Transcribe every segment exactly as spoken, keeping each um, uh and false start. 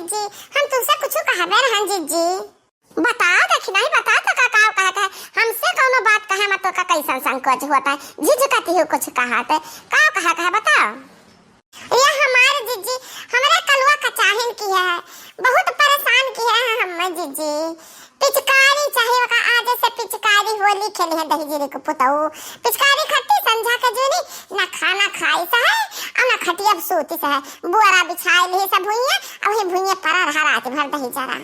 जी, हम तुमसे कुछ कहबे रहन जिज्जी। बताओ दखिनही, बताओ तो का, का कहत है? हमसे कौनो बात कहे में तो का कैसन संकोच होत है? झिझकती हो कुछ कहत है? का कहत है बताओ? ये हमार जिज्जी, हमरे कलुआ कचाहिन किहे है, बहुत परेशान किहे है हमें जिज्जी। पिचकारी चाही ओका, आज से पिचकारी होली खेली है दहिजरी के पुतऊ। पिचकारी खट्टी संझा के जूनी, ना खाना खाई से है, और ना खटिया पे सूती से है। बुअरा बिछाई ली सब भुइये, अब वही भुइये परा रहा रात भर दहिजरा।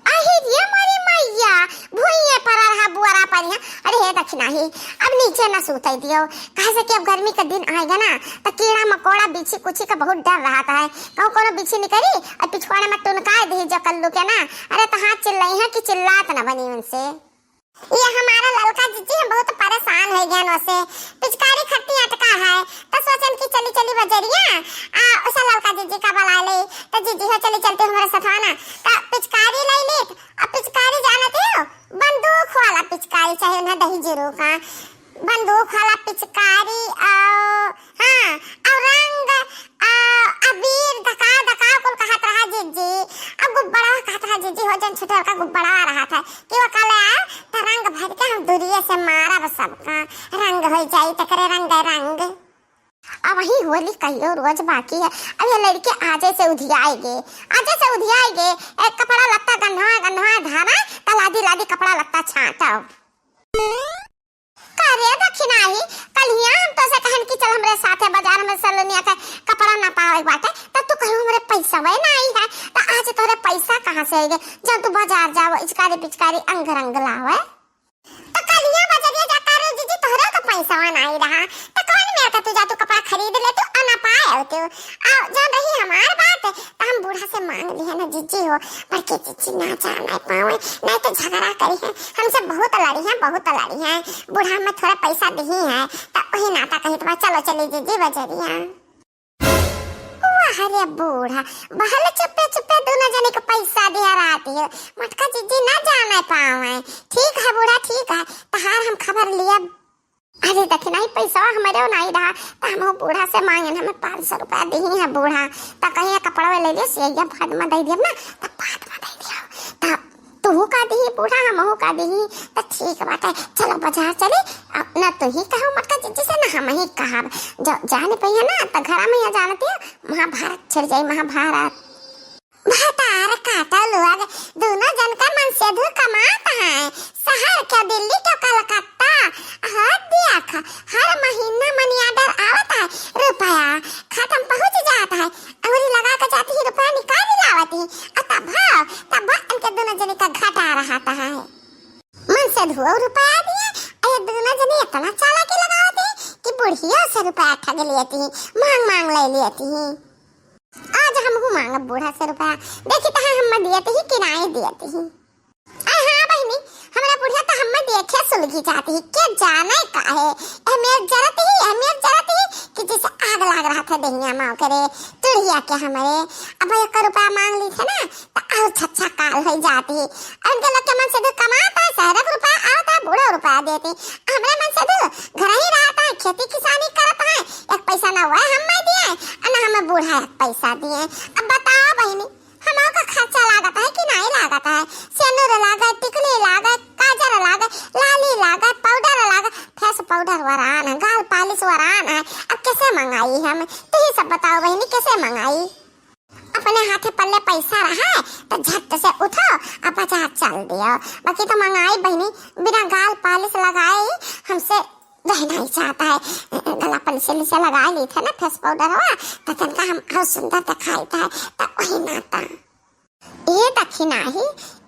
अहि रे मोरी मैया, भुइये परा रहा बुअरा पर यहाँ। अरे हे दखिनही, अब नीचे ना सूते दियो, काहे से कि अब गर्मी के दिन आएगा ना, तो कीड़ा मकोड़ा बिच्छी कुच्छी का बहुत डर रहत है। कहूँ कोनो बिच्छी निकरी और पिछवाड़े में टुनकाए दी जो कल्लू के ना, अरे तो हाथ चिल्लाई है कि चिल्लात ना बनी उनसे। ये हमारा ललका जिज्जी हम बहुत परेशान हो गए ओसे। पिचकारी खट्टी अटका है, तो सोचन कि चली चली बजरिया, आ, उसे ललका जिज्जी का बुला ले। तो जिज्जी हो चली चलती हमारे सथवा ना, तो पिचकारी ले ली, आ पिचकारी जानती हो, बंदूक वाला पिचकारी चाहे उन्हें दहिजरू का, बंदूक वाला पिचकारी, आ, हाँ, और रंग, आ, अबीर, दका, दका, कुल कहत रहा जिज्जी। अब गुब्बारा कहत रहा जिज्जी, हो जन छुटे का गुब्बारा रहत है कि वो कल आया, तो रंग भर के हम दुरिये से मारब सबका, रंग हो जाई, तकरे रंग, रंग। अब वही होली कहियो रोज बाकी है। अब ये लड़के आजे से उधियाए गे, आजे से उधियाए गे, एक कपड़ा लत्ता गन्हवा, गन्हवा धारा, त लादी, लादी कपड़ा लत्ता छाटब। का रे दखिनही, कलिया हम तोसे कहन कि चल हमरे साथे बाजार में सलोनिया के कपड़ा ना पावे बाटे, त तू कहू हमरे पैसा वही ना आई है, त आज तोरे पैसा कहाँ से आएगे? जब तू बाजार जाओ, इचकारी पिचकारी अंग रंग लावे। त कलिया बजरिया जाता रे जिज्जी, तोहरे तो पैसा ना आई रहा, त कौन मेर का तू जा तू कपड़ा खरीद ले तू, अना पाए हो तू। आ, जान रही हमार बात, त हम बूढ़ा से मांग ली है ना जिज्जी हो, पर के जिज्जी ना जाने पावे, नहीं तो झगड़ा करी है, हमसे बहुत लड़ी है, बहुत लड़ी है। बूढ़ा में थोड़ा पैसा दी है, त वही नाता कही तो चलो चली जिज्जी बजरिया। वाह रे बूढ़ा, बहल चुप्पे चुप्पे दोनों जने के पैसा दिया रहती है, मटका जिज्जी ना जाने पावे। ठीक है बूढ़ा, ठीक है, तहार हम खबर लिया। अरे दखिनही, पैसा हमरे नहीं रहा, त हम बूढ़ा से मांगे, हमें पाँच सौ रुपया दी है बूढ़ा, त कहीं कपड़ा ले लिया, सिया बाद में दे दिया ना, त बाद में दे दिया। त तू का दी बूढ़ा, हम का दी, त ठीक बाटे, चलो बाजार चली। अब ना तू ही कहो मटका जिज्जी से, ना हम ही कहब, जो जाने पे है ना, त घर में यहाँ जानती है, महाभारत छिड़ जाई, महाभारत। भतार काटा लोग, दोनों जन का मनसेधू कमात है, शहर के दिल्ली के कलकत्ता। हर देख, हर महीना money order आवत है, रुपया खत्म पहुँच जात है, अंगुरी लगा के जाती ही, रुपया निकाल लावती ही, और तब, तब इनके दोनों जने का घाटा रहता है। मनसेधू रुपया दिए, अरे दोनों जने इतना चालाकी लगावत है कि बुढ़िया से रुपया ठग लेती ही, मांग मांग ले लेती ही। आज हमहू मांगब बूढ़ा से रुपया, देखी त हम दियत ही कि नाई दियत ही। अरे हाँ बहिनी, हमरा बुढ़िया त हम्मे देखे सुलगी जाती ही, के जाने काहे। ए मेर जरत ही, ए मेर जरत ही कि जैसे आग लाग रहा था देहिया माँ करे, तुड़िया के हमरे। अब एक रुपया मांग ली थे ना, त और छच्छा काल हो जाती ही। अब इनके लोग के मनसेधू कमात है, शहर के रुपया आवत है, बूढ़ा रुपया देती। हमरे मनसेधू घर ही रहत है, खेती किसानी करत है, एक पैसा ना हुआ है हम्मे दिए, और ना हमें बूढ़ा एक पैसा दिए। अब बताओ बहिनी, हमहू का खर्चा लागत है कि नाई लागत है? सेनुर लागत, टिकुली लागत, काजर लागत, लाली लागत, powder लागत, face powder वरान है, गाल polish वरान है। अब कैसे मंगाई हम? तू ही सब बताओ बहिनी, कैसे मंगाई? अपने हाथे पल्ले पैसा रहा है तो झट से उठो और बाजार चल दियो। बाकी तो मंगाई बहिनी, बिना गाल polish लगाए ही हमसे रहना ही चाहता है। गला पर से लिसे लगा ली थे ना face powder हुआ, तो तनका हम और सुंदर दिखाई था, तो वही नाता। ए दखिनही,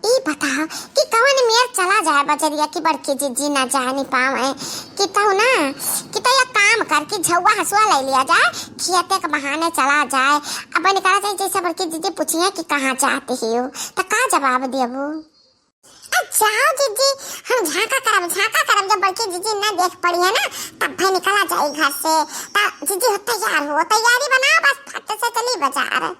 ई बताओ कि कवन मेर चला जाए बजरिया की बड़की जिज्जी ना जाए नहीं पावे, कि तू ना, कि तू एक काम कर कि झउआ हसुआ ले लिया जाए, खेते के बहाने चला जाए। अब निकला जाए जैसे बड़की जिज्जी पूछिए कि कहाँ जाती ही हो, तो का जवाब देबू? आ जाओ जिज्जी, हम झांका करब, झांका करब, जब बड़की जिज्जी ना देख पड़ी है ना, तब भाई निकला जाई घर से। ता जिज्जी हो तैयार हो, तैयारी बनाओ, बस फट से चली बाजार।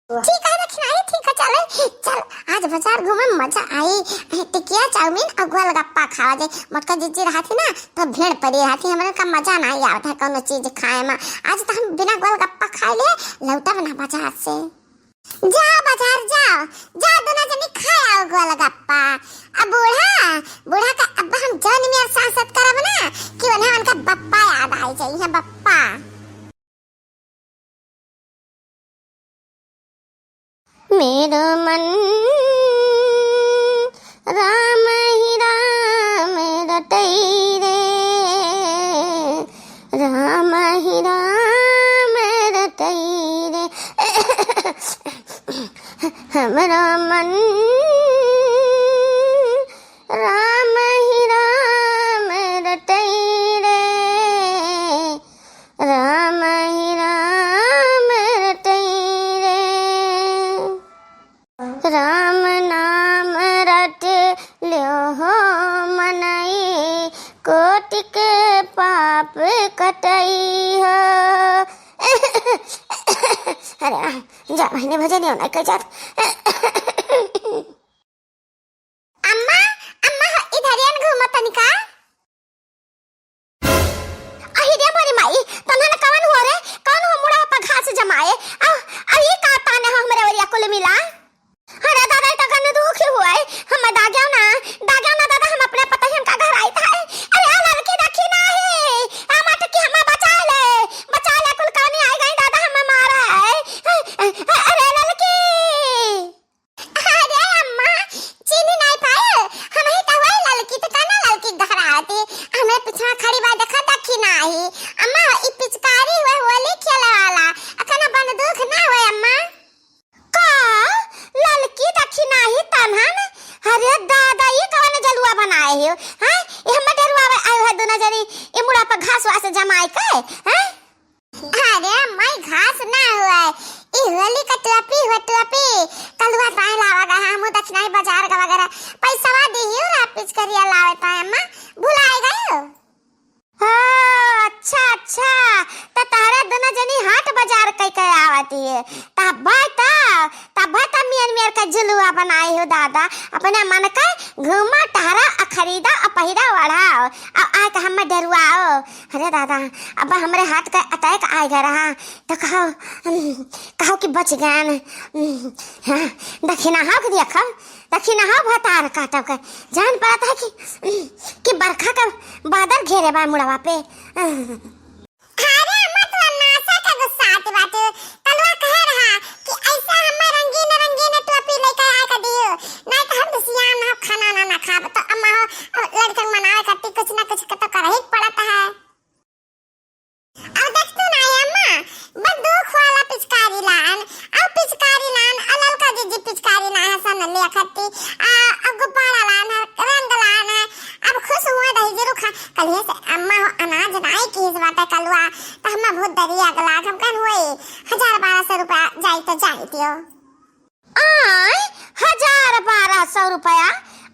ठीक है दखिनही, ठीक है, चले, चल, आज बाजार घूमे में मजा आई। टिकिया, चाउमीन और गोलगप्पा खावा जाए। मोटका जिज्जी रहती ना, तो भीड़ पड़ी रहती, हमरे का मजा नहीं आवत है कोनो चीज खाए में। आज तो हम बिना गोलगप्पा खाए लिए लौटब ना बाजार से। जा बाजार जा दुनो जनी खाए आओ गोलगप्पा। अब बूढ़ा, बूढ़ा का अब हम जौन मेर सांसत करब ना कि उन्हें उनका बप्पा याद आई जाई है, बप्पा। मेरो मन राम ही राम रटई रे, राम ही राम रटई रे। हमरो मन राम ही राम रटई रे, राम ही राम रटई रे। राम नाम रट ल्यो हो मनई, कोटि के पाप कटई हो। अरे, जा बहिनी, भजनियो नहीं कह जात। अम्मा, अम्मा हो, इधर आन घूमो तनिका। अहि रे मोरी माई, तन्हन कवन हो रे? कवन हो मुड़ा पर घास जमाए? आ, आ ई का ताने हो हमरे ओरिया कुल मिला? अरे दादा, ई तो कने दुख हुआ है। हम दाग्याव ना, दाग्याव ना दादा, हम अपने पतहियन का घर आई था। अरे आ ललकी देखी नाही, आ मटकी हम बचा ले, बचा ले, कुल कवनी आई गई दादा, हम मारा है। अरे ललकी। अरे अम्मा, चीन्ही नाई पाए? हमही त होई ललकी, त काना ललकी गहरावती? हमरे पिछवा खड़ी बा, देखा देखी नाही। अम्मा, ई पिचकारी हुए होली खेले वाला, अखना बंदूक ना हुए अम्मा। का? ललकी देखी नाही तन्हन? अरे दादा, ई कवन जलुआ बनाए हो? हैं? ई हम्मे डरवावे आयो है दुनो जनी, ई मुड़ा पर घास वास जमाए के, हैं? अरे माई, घास ना हुआ, ई होली का टोपी हो, टोपी। कलुआ ताए लावा गए, हमू दक्षिणाई बाजार का वगैरह पैसवा दिहियो ना, पिचकरिया लावे ताए अम्मा, भुलाए गयो। ओ, अच्छा, अच्छा, त तहरे दुनो जनी हाट बाजार कई के आवती है, तब त तब त मियन मियर का जुलुआ बनाए हो दादा, अपने मन का घूमा, टहरा, आ खरीदा, आ पहिरा, ओढ़ाओ, आ आए के हमें डरुआओ। अरे दादा, अब हमरे हाथ का attack आए गए रहा, तो कहो, हम्म, कहो कि बच गए। हम्म, हाँ, दखिना हो के देखो, दखिना हो भतार काटब के। जान पड़त है कि, हम्म, कि बरखा का बादल घेरे बा मुड़वा पे। हम्म। अरे अम्मा, तू अन्नासा का गुस्सात बाटू। कलुआ कहे रहा कि ऐसा हम्मे रंगीन रंगीन टोपी लेके आए के दियो, नहीं तो हम बिसियान ना खाना ना, ना खाब। तो अम्मा हो, अब लड़कन मनावे खातिर कुछ ना कुछ के तो करही के पड़त है। अब देख तू ना अम्मा, बंदूक वाला पिचकारी लान, अब पिचकारी लान, आ ललका जीजी पिचकारी लान है सन ले खत्ती, आ, आ गुब्बारा लान है, रंग लान है, अब खुश हुए दही जरूर खा। कलिए से अम्मा हो अनाज नाई किहिस बाटे कलुआ, त हम्मा बहुत दरिया गला, हम कहन होई, हजार बारह सौ रुपया जाई त जाई दियो। आय, हजार बारह सौ रुपया?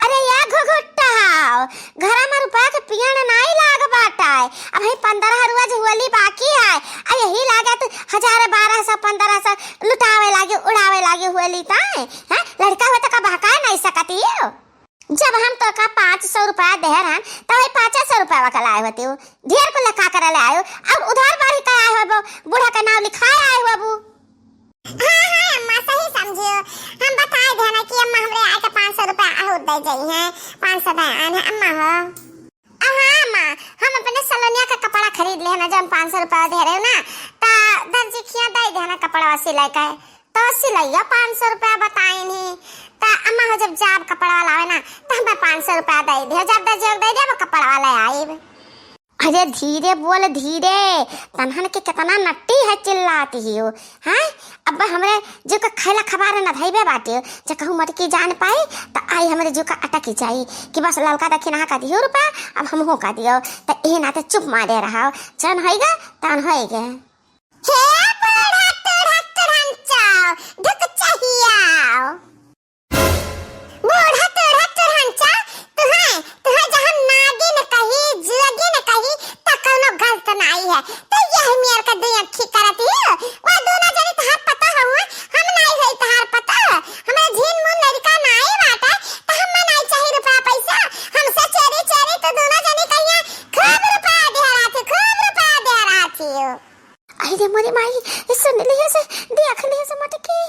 अरे या घुघुट्टा हाव, घरा में रुपया के पियन नाई लाग बाटे। अब ही पन्द्रह रुआ जे होली बाकी है, आ यही लागे तू हजार बारह सौ, पन्द्रह सौ लुटावे लागे, उड़ावे लागे होली ताए, हैं? लड़का हो तो का बहकाए नहीं सकती हो। जब हम तोका पाँच सौ रुपया देहे रहन, त वही पाँचे सौ रुपया का लाए होती हो। ढेर कुल का करे ले आयो, अब उधार बाढ़ी का आए होबो, बूढ़ा का नाव लिखाए आए होबू। हाँ, हाँ, अम्मा, सही समझियो। हम बताए देना कि अम्मा हमरे आए के पाँच सौ रुपया और दे जाई हैं, पाँच सौ दे आन है, अम्मा हो। अब हाँ, अम्मा, हम अपने सलोनिया का कपड़ा खरीद ले ना, जौन पाँच सौ रुपया दे रहे हो ना, ता दर्जी खिया दे देना कपड़ा सिलाई का है। तो सिलैया पाँच सौ रुपया बताइन ही। त अम्मा हो, जब जाब कपड़वा लावे ना, त हमें पाँच सौ रुपया दे दियो, जब दे, जब दे दियो, कपड़वा ले आइब। अरे धीरे बोल, धीरे, तनहन के कितना नट्टी है चिल्लाती ही हो, हैं? अब हमरे जो का खैला खबार न धैबे बाटे, जे कहूँ मटकी जान पाई, त आई हमरे जो का अटकी जाई कि बस ललका दखिना का दियो रुपया, अब हमहू का दियो, त ए नाते चुप मारे रहा, जन होइगा, तन होइगे। हे बूढ़ा टूढ़ा टुढ़ंचा, ढुक चहियाओ। बूढ़ा टूढ़ा टुढ़ंचा, तुहे, तुहे जहाँ नागिन कही, जोगिन कही, त कौनो गलत नाई है। तो यह मेर का दुई अखी करत ही, वो दोनों जनी तहार पता हउए, हम नाई हई तहार पता। हमरा झीन मून लड़का नाई बाटे, त हम्मे नाई चाही रुपया पैसा। हमसे चोरी चोरी तू दोनों जनी कहिया खूब रुपया दे रहा थी, खूब रुपया दे रहा थी। आई रे मोरी माई, ई सुन लिहे से, देख लिहे से मटकी।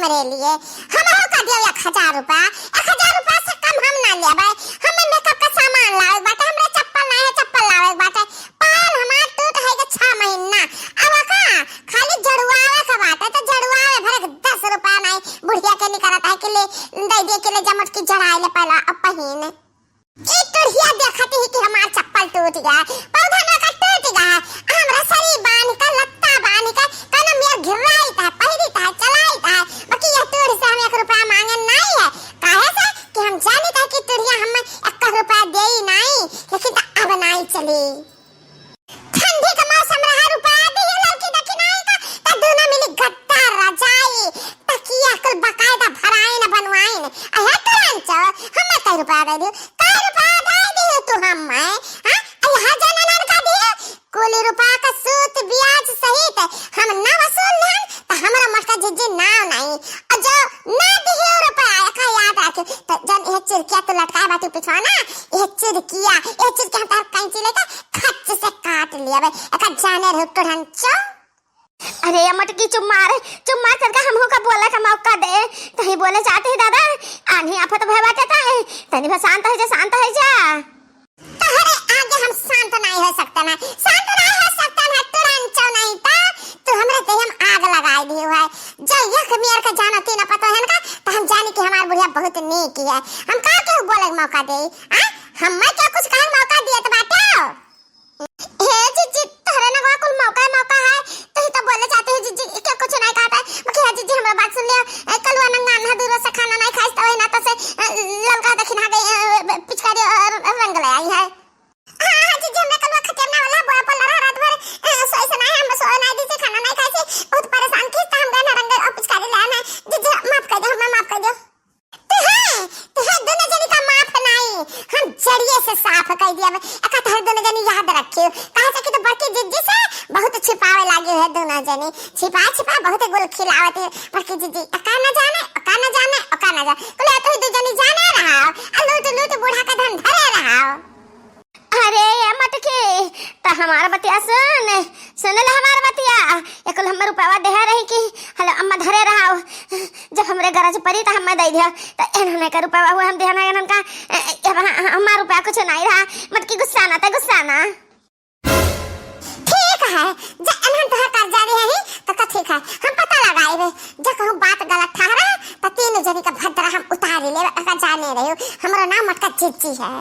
हमरे लिए। हमहू का दियो एक हजार रुपया, एक हजार रुपया से कम हम ना लेबै। हमें मेकअप का सामान लावे के बाटे, हमरे चप्पल ना है, चप्पल लावे के बाटे। पायल हमार टूट है के छह महीना, अब का खाली जड़ुआवे का बाटे, तो जड़ुआवे भरे के दस रुपया नहीं बुढ़िया के निकलत है कि ले दे दे के ले जा मोटकी जड़ाई ले पहला अब पहिन। ई टुढ़िया देखत ही कि हमार चप्पल टूट गया, पौधा ना का टूट गया, हमरा सरी बांध के, लत्ता बांध के, कौनो मेर घिराइत है, पहिरित है, चलाइत है, बाकी यह टूढ़ से हम एक रुपया मांगे नहीं है। काहे से कि हम जानित है कि टुढ़िया हमें एक रुपया देई नहीं, लेकिन त अब नहीं चली। ठंडी के मौसम रहा, रुपया दिहे लड़की दखिनाई का, त दोनों मिली गद्दा, रजाई, तकिया कुल बकायदा भराइन बनवाइन। अहे तुरंत, हमें कई रुपया दे दियो, कई रुपया दे दियो तू हमें, हाँ? अहे हर जने नन का दियो, कुल रुपया का सूद ब्याज सहित हम ना वसूल लेन, त हमरा मोटका जिज्जी नाव नहीं। और जो ना दियो रुपया, एका याद रखे, त जन यह चिरकिया तू लटकाए बाटू पिछवा ना, यह चिरकिया, यह चिरकिया हम तार कैंची लेके खच्च से काट लिया बे, एका जाने रहो टुढ़न चो। अरे ये मटकी चुप मार, चुप मार, तनका हमहू का बोले का मौका दे। तही बोले चाहते ही दादा, आन्ही आफत भय बाटे ता है। तनी भर शांत है जा, शांत है जा। तोहरे आगे हम शांत नहीं हो सकते ना, शांत नहीं हो सकते ना, तुरंत चो नहीं ता, तू हमरे देह में आग लगाई दियो है। जो यक मियर के जानो तीन पतो है ना, तो हम जानी कि हमार बुढ़िया बहुत नीक है। हम का के बोले के मौका दे, आ? हम मैं क्या कुछ कहे के मौका दिए तो बाटे? हे जिज्जी, तोहरे नगवा कुल मौका ही मौका है। तू ही तो बोले चाहते हो जिज्जी, के कुछ नहीं कहता है। बाकी हे जिज्जी, हमरा बात सुन लिया। ए, कलुआ नंगा अन्हा दूर से खाना नहीं खाइस, तो वही नाता से, ए, ललका दखिन आ गई, ए, पिचकारी, ए, रंग ले आई है। हाँ, हाँ, जिज्जी, हमरा कलुआ खटिया में ना वाला बोरा पड़ रहा रात भर, ए, सोए से नहीं, हम सोए नहीं दी से खाना नहीं खाइस, बहुत परेशान की, तो हम गए ना रंग और पिचकारी ले आना। जिज्जी, माफ कर दो, हमें माफ कर दो। तुहे, तुहे दोनों जनी का माफ नाई, हम जड़िए से साफ कर दिया बे। एका तोहर दोनों जनी याद रखियो, काहे से कि तो बड़की जिज्जी से बहुत छिपावे लागी है दोनों जनी। छिपा छिपा बहुत गुल खिलावत है बड़की जिज्जी। एका न जाने, ओका न जाने, ओका न जाने। कुल तू दू जनी जाने रहा, आ लूट लूट बूढ़ा का धन धरे रहा। अरे ए मटकी, त हमार बतिया सुन, सुन ले हमार बतिया। ए कुल हमर रुपवा देहे रही कि हलो अम्मा धरे रहाव। जब हमरे गरज परी त हम्मे दे दिया। त एन्हने का रुपवा हुआ हम देहना एन्हन का, ए, ए, अब ह-, ह-, हमार रुपया कुछ नहीं रहा। मटकी गुस्सा ना, त गुस्सा ना। ठीक है, जे एन्हन तोहर कर्जा रहे ही, त, त ठीक है, हम पता लगाई रे। जे कहूँ बात गलत ठहरा, त तीन जनी का भद्रा हम उतारी लेब, अगर जाने रहियो, हमरो नाम मटका जिज्जी है।